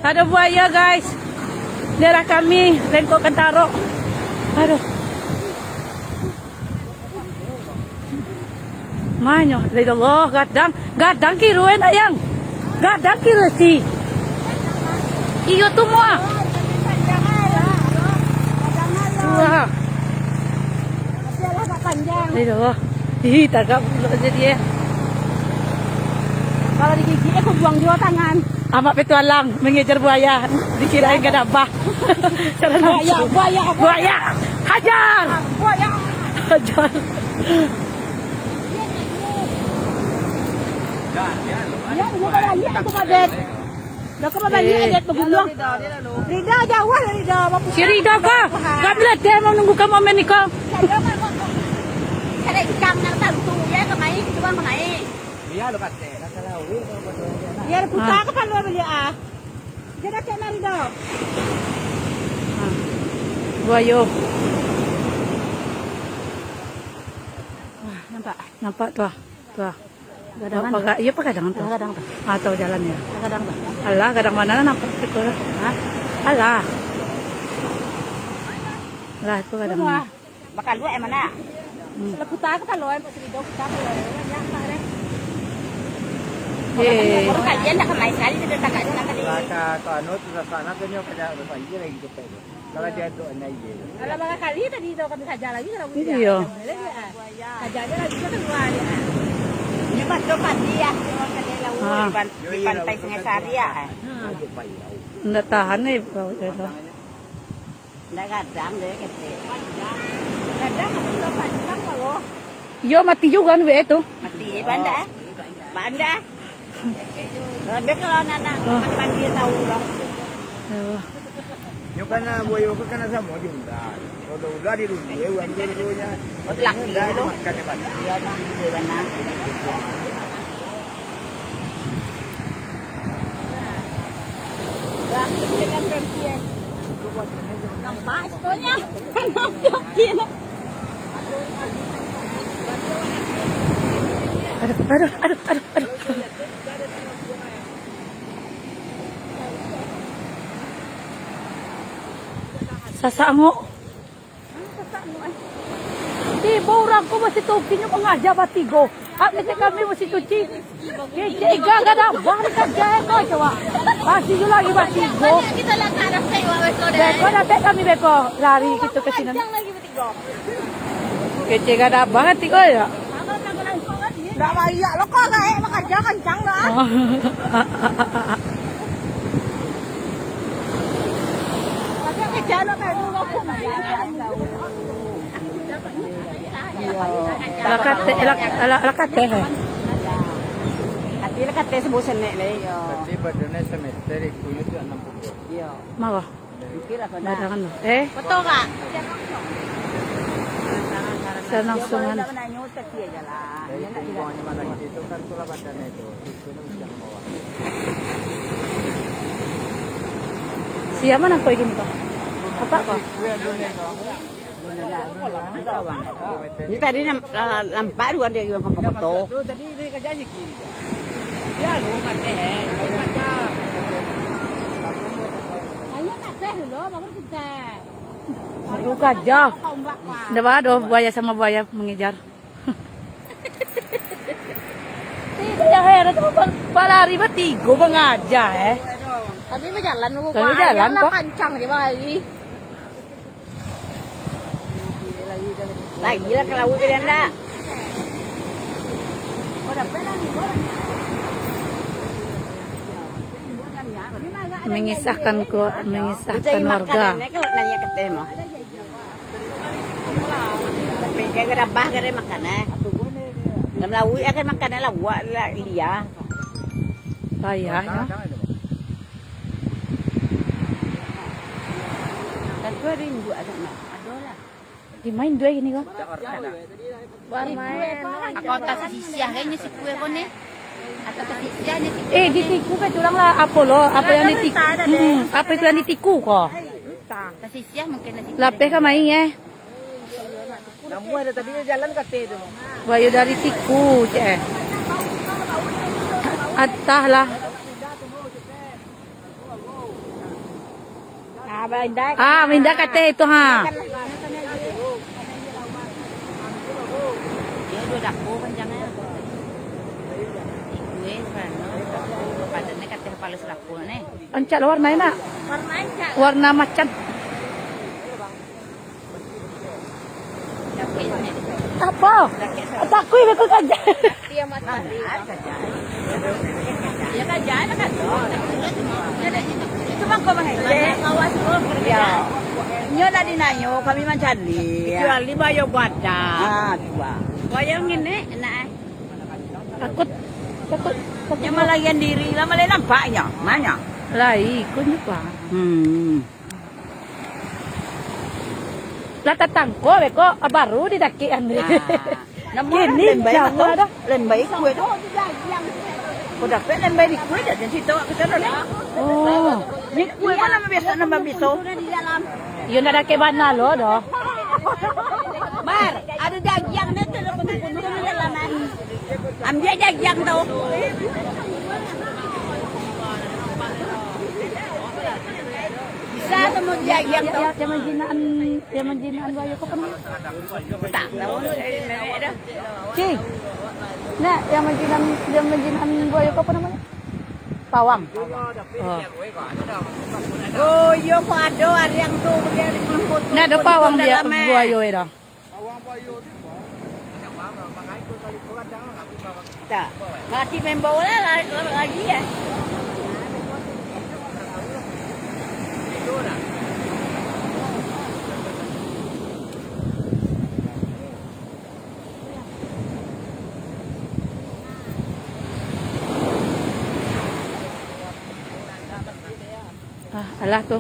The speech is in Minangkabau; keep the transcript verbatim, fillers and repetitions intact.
Ado buayo, guys. Daerah kami, Lengkok Kentaro. Aduh. Manyo, ya Allah, gadang, gadang kiro enak, Yang. Gadang kiro si. Iyo tu, mua. Wah. Ya Allah. Ih, tagak pulak jadi, eh. Kalau digigit, eh, kok buang jua tangan. Amak petualang mengejar buaya, dikirain gadabah. Buaya, buaya, buaya. Buaya. Hajar. Buaya. Hajar. Ya, ini banyak tu, Kadet. Dah kau banyak, Kadet, begulung. Rida jauh lah, Rida. Si Rida kah? Kami lah teh menunggu kamu main ni kau. Ada ikan nak tahu tu, ya, kemai, cuma kemai. Iya, lo kate. Ya, putar kepala beliau, ah. Dia dah kena Rida. Buayo. Wah, nampak? Nampak tu, ah. Tu, ah. Gadang kan? Paga-, iyo, pagadang tu. Ah, gadang tu. Ah, tu jalan ya. Gadang tu. Alah, gadang mana lah nampak situ lah. Ha? Alah. Lah, itu gadang mana? Bakaluak yang mana? Hmm. Kalau putar ke kalau, eh, Pak Surido, putar ke kalau, eh, yang tak ada. Eh. Baru kajian dah kemai sekali, kita tak kat sana tadi. Lah, ka, ka anu, tu sana tu nyo kada ada lagi tu, Pak. Kalau dia tu anak dia. Kalau barangkali tadi tu kami saja lagi, kalau dia. Iya. Saja aja lagi tu keluar dia. Ini pas tu pagi ya, keluar ke laut, ah, di pan-, di pantai Sungai Sari ya. Hmm. Ndak tahan ni, bau dia tu. Ndak gadang deh, ketek. Gadang apa tu panjang kalau? Iyo, mati juga kan, weh, tu. Mati, eh, banda, eh. Banda. Banda kalau anak-anak, oh, mandi-mandi tahu lah. Iyo. Nyo kana buayo ko kana samo jo ular. Kalau ular di dunia, urang tu dulunya. Oh, laki tu. Makan dia balik. Iyo, di dunia bana. Laki dengan perempuan. Nampak sebenarnya. Nampak dia. Aduh, aduh, aduh, aduh, aduh. Sasak angok. Tibo urang ko masih tokinyo mangaja batigo. Hak kecek kami masih cuci. Kecek iga gadang bah dikaja ko coba. Masih jo lagi batigo. Beko dapek kami beko lari kito ka sinan. Kecek gadang bah tigo yo. Ndak baiak lo ko gaek makaja kancang dah. Lakateh, lak-, lak-, lakateh, eh. Ati lakateh sabuah senek lai, yo. Berarti badannya semeter, ikunya tu enam puluh. Iyo. Mawah. Mungkin lah, Kak. Badangan tu. Eh? Betul, Kak? Sanang sungan. Dari kubangnya mana itu kan tulah badannya itu. Itu ni ujian bawah. Siapa nak kau gini, Kak? Apa kau? Ni tadi nam-, la-, nampak dulu ande urang kampung koto. Ayo, nak teh dulu, baru kita. Baru kaja. Ndak ado buaya sama buaya mengejar. Tidak heran tu ba-, balari batigo mangaja, eh. Kami bajalan, kami bajalan, lah kok. Kancang je balari. Lagi lah ka lauik ka dia ndak? Mengisahkan ko-, mengisahkan warga. Makan, eh, kalau nanya ke teh mah. Tapi kayak kada bah kada makan, eh. Dalam lauik akan makan, eh, lauak lah dia. Payah, ya. Kan tu ada induak agak nak. Ado lah. Di main dua gini kok. Kota sisisiah kayaknya si kue kone. Atau sisisiahnya si kue. Eh, di siku kan curang lah. Apa lo? Apa yang di tiku? Hmm, apa itu yang di tiku kok? Sisisiah mungkin lah siku. Lapeh kan main, eh? Namuah dah tadi jalan kate tu. Bayu dari tiku, cek. Atah lah. Ah, mindah kateh itu, ha. Iyo, duo dapua panjangnya. Ikue, sano, padannya kateh kepala sadapua, nih. Ancak lo warna enak. Warna ancak. Warna macan. Apo? Takui beko kaja. Iyo, kaja lah kan. Itu mangko mangecek. Iyo. Nyo lah dinanyo, kami mancari. Kecuali bayo badak. Ah, tu, ah. Bayo ngini, enak, eh. Takut, takut, takut. Nyo malagian diri lah, malai nampak nyo. Manyo? Lai, ikun nyo, Pak. Hmm. Lah tatangko beko, baru didakek Andre. Ah. Namo kini lembai jauah tu? Dah. Lembai kue tu. Kau dapek lembai di kue dah, jadi tu aku sana dah. Oh. Ni kue kan nama biasa, nama biso. Iyo, ndak dakek bana lo doh. Mar, ado dagiang ni tu, puntung-puntung di dalam, eh. Ambiak dagiang tu. Bisa tu mau dagiang tu. Yang, yang, yang manjinaan, yang manjinaan buayo ko apo namo? Tak tahu. Cing. Nah, yang manjinaan, yang manjinaan buayo ko apo namonyo? Pawang. Oh. Oh, iyo, kok ado ariang tu, dia di rumput. Nah, ado pawang dia, dalam, eh. Buayo dah. Tak. Mati membawa lah, la-, la-, lagi ya. Ah, alah tu.